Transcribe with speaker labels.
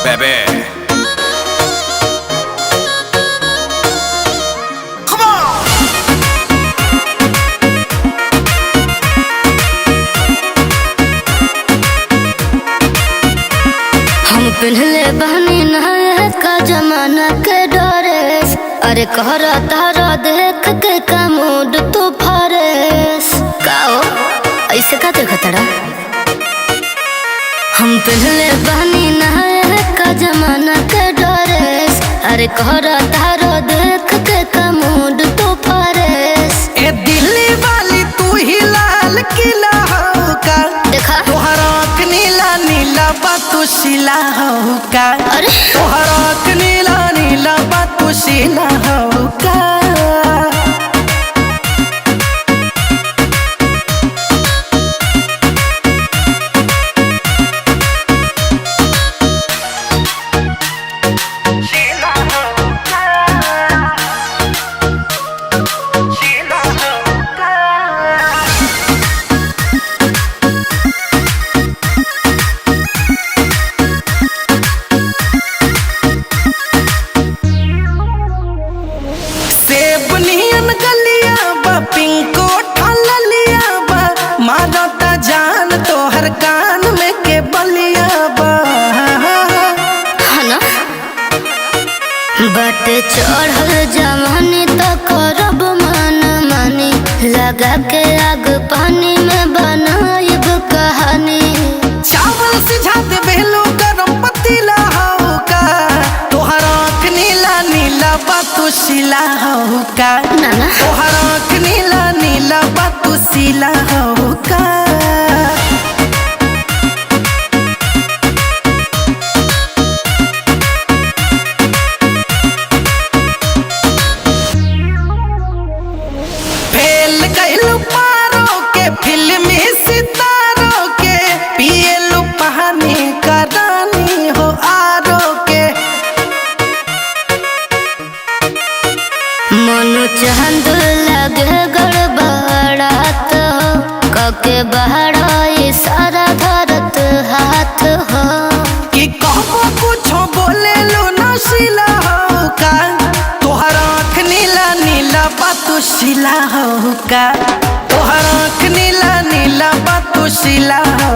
Speaker 1: Baby. Come on!
Speaker 2: हम पिन्हले बहनी नया का जमाना के ड्रेस। अरे कहरा तारा देख के का मूड तू फरेस। का हो ऐसे का देखा तारा? हम पिन्हले बहनी नया का जमाना के ड्रेस। अरे कहरा तारा देख के का मूड तू फरेस।
Speaker 3: ए दिल्ली वाली तू ही लाल किला हो का?
Speaker 2: देखा।
Speaker 3: तोहर आँख नीला नीला बा तू शिला हो का?
Speaker 2: अरे।
Speaker 3: तोहर आँख नीला नीला बा तू शिला हो का? सेब नियन गलिया बा, पिंको ललिया बा, मारता जान तोहर कान में के बलिया बा।
Speaker 2: है ना? बट चढ़ल जवानी तो करब मन मानी, लगा के आग पानी में बनाइब कहानी।
Speaker 3: चावल सिझा दे बेलो गरम पतीला हो का? तोहर आँख नीला नीला बा तू शिला हो का?
Speaker 2: ना ना।
Speaker 3: तोहर आँख नीला नीला बा तू शिला हो का? फेल गइलू पारो के फिल्मी सितारों के, पिएलू पानी का रानी हो आरो के।
Speaker 2: मनु चंद लगे गड़बड़ात हो, कके बहरा सारा धरत हाथ हो।
Speaker 3: कि कहबो कुछो बोले लो ना शिला हो का? तोहर आँख नीला नीला बा तू शिला हो का? तोहर आँख नीला नीला बा तू शिला हो।